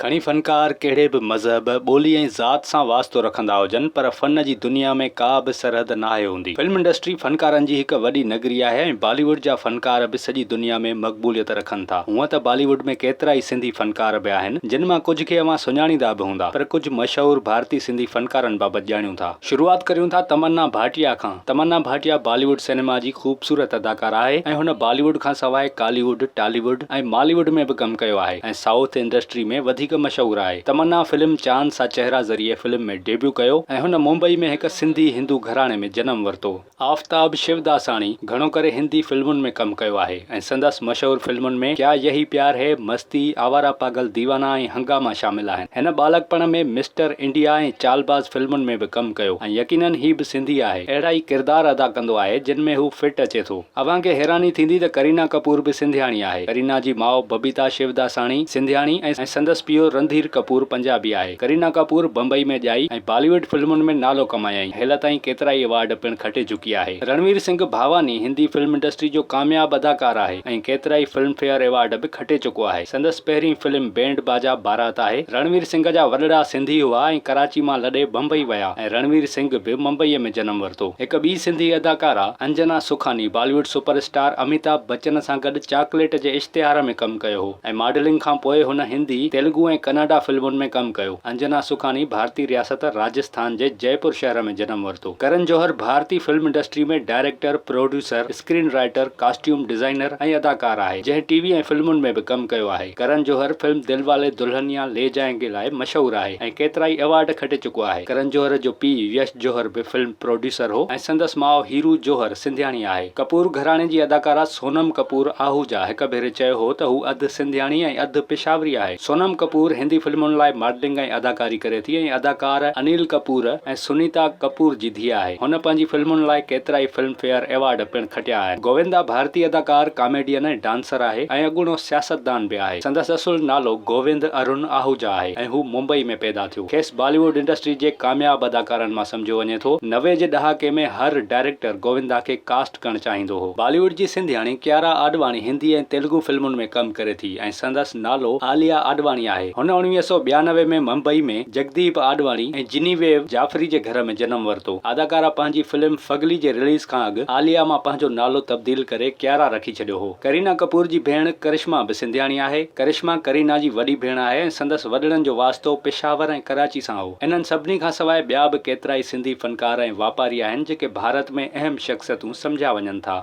کڻي فنڪار ڪهڙي به مذهب، ٻولي ۽ ذات سان واسطو رکندا هجن پر فن جي دنيا ۾ ڪا به سرحد ناهي هوندي. فلم انڊسٽري فنڪارن جي هڪ وڏي نگري آهي ۽ بالي ووڊ جا فنڪار به سڄي دنيا ۾ مقبوليت رکن ٿا. هونئن ته بالي ووڊ ۾ ڪيترائي سنڌي فنڪار به آهن جن مان ڪجهه کي اوهان سڃاڻيندا به هوندا پر ڪجهه مشهور ڀارتي سنڌي فنڪارن بابت ڄاڻيون ٿا. شروعات ڪريون ٿا تمنا ڀاٽيا کان. تمنا ڀاٽيا بالي ووڊ سئنيما جي خوبصورت اداڪاره آهي ۽ هن بالي ووڊ کانسواء ڪالي ووڊ، ٽالي ووڊ ۽ مالي ووڊ ۾ به ڪم ڪيو آهي ۽ سائوٿ انڊسٽري ۾ وڌيڪ مشهور آهي. تمنا فلم چاند سا چهرا ذريعي فلم ۾ ڊيبيو ڪيو ۽ هن ممبئي ۾ هڪ سنڌي هندو گهراڻي ۾ جنم ورتو. آفتاب شوداساڻي گهڻو ڪري هندي فلمن ۾ ڪم ڪيو آهي ۽ سندس مشهور فلمن ۾ ڪيا يهي پيار هي، مستي، آواره پاگل ديوانا ۽ هنگاما شامل آهن. هن ٻالڪپڻ ۾ مسٽر انڊيا ۽ چالباز فلمن ۾ به ڪم ڪيو ۽ يقينن هي به سنڌي آهي. اهڙا ئي ڪردار ادا ڪندو آهي جن ۾ هو فٽ اچي ٿو. اوهان کي حيراني ٿيندي ته ڪرينا ڪپور به سنڌياڻي آهي. ڪرينا جي ماء ببيتا شوداساڻي سنڌياڻي ۽ سندس پيء رنڌير ڪپور پنجابي آهي. ڪرينا ڪپور بمبئي ۾ ڄائي ۽ بالي ووڊ فلمن ۾ نالو ڪمايائين. هيل تائين ڪيترائي ايوارڊ پڻ کٽي چڪي آهي. رڻوير سنگهه ڀاواني هندي فلم انڊسٽري جو ڪامياب اداڪار آهي ۽ ڪيترائي فلم فيئر ايوارڊ به کٽي چڪو آهي. سندس پهرين فلم بينڊ باجا بارات آهي. رڻوير سنگهه جا وڏڙا سنڌي هئا ۽ ڪراچي مان لڏي بمبئي ويا ۽ رڻوير سنگهه به ممبئيء ۾ جنم ورتو. هڪ ٻي سنڌي اداڪارا Anjana Sukhani Bollywood super star Amitabh Bachchan سان گڏ چاڪليٽ جي اشتهار ۾ ڪم ڪيو هو ۽ ماڊلنگ کان پوء هن هندي، تيلگو ۽ ڪناڊا فلمن ۾ ڪم ڪيو. انجنا سکاني ڀارتي رياست راجسٿان جي جئپور شهر ۾ جنم ورتو. ڪرن جوهر ڀارتي film industry ۾ director, producer, screen writer, costume designer ۽ اداڪار آهي، جنهن ٽي وي ۽ فلمن ۾ به ڪم ڪيو آهي. ڪرن جوهر فلم دل والي دلهنيا لي جائينگي لاء مشهور آهي ۽ ڪيترائي ايوارڊ کٽي چڪو آهي. ڪرن جوهر جو پيء يش جوهر به فلم پروڊيوسر هو ۽ سندس ماء هيرو جوهر سنڌياڻي آهي. ڪپور گهراڻي جي اداڪارا سونم ڪپور آهوجا هڪ ڀيري چيو هو ته هو اڌ سنڌياڻي ۽ اڌ پشاوري آهي. سونم ڪپور هندي فلمن لاء ماڊلنگ ۽ اداڪاري ڪري ٿي ۽ اداڪار انيل ڪپور ۽ سنيتا ڪپور جي ڌيء آهي. هن پنهنجي فلمن لاء ڪيترائي فلم فيئر ايوارڊ پڻ کٽيا آهن. گووندا ڀارتي اداڪار، ڪاميڊين ۽ ڊانسر آهي ۽ اڳوڻو سياستدان به آهي. سندس اصل نالو گووند ارون آهوجا آهي ۽ هو ممبئي ۾ پيدا ٿيو. کيس بالي ووڊ انڊسٽري جي ڪامياب اداڪارن مان سمجهيو وڃي ٿو. 90 جي ڏهاڪي ۾ هر ڊائريڪٽر گووندا کي ڪاسٽ ڪرڻ چاهيندو هو. بالي ووڊ جي سنڌياڻي ڪيارا آڏواڻي هندي ۽ تيلگو فلمن ۾ ڪم ڪري ٿي ۽ سندس نالو عاليه آڏواڻي آهي. هن 1992 ۾ ممبئي ۾ جگديپ آڏواڻي ۽ جنيويو جعفري جي گهر ۾ جنم ورتو. اداڪارا پنهنجي فلم فگلي جي رليز کان اڳ عاليه مان پنهنجو نالو تبديل ڪري ڪيارا رکي ڇڏيو هو. ڪرينا ڪپور جي ڀيڻ ڪرشما به سنڌياڻي آهي. ڪرشما ڪرينا جي وڏي ڀيڻ آهي ۽ سندس وڏڙن جو واسطو پشاور ۽ ڪراچي سان هو. انهن سڀني کانسواء ٻيا به ڪيترائي سنڌي فنڪار ۽ واپاري آهن جيڪي ڀارت ۾ اهم شخصيتون سمجهيا وڃن ٿا.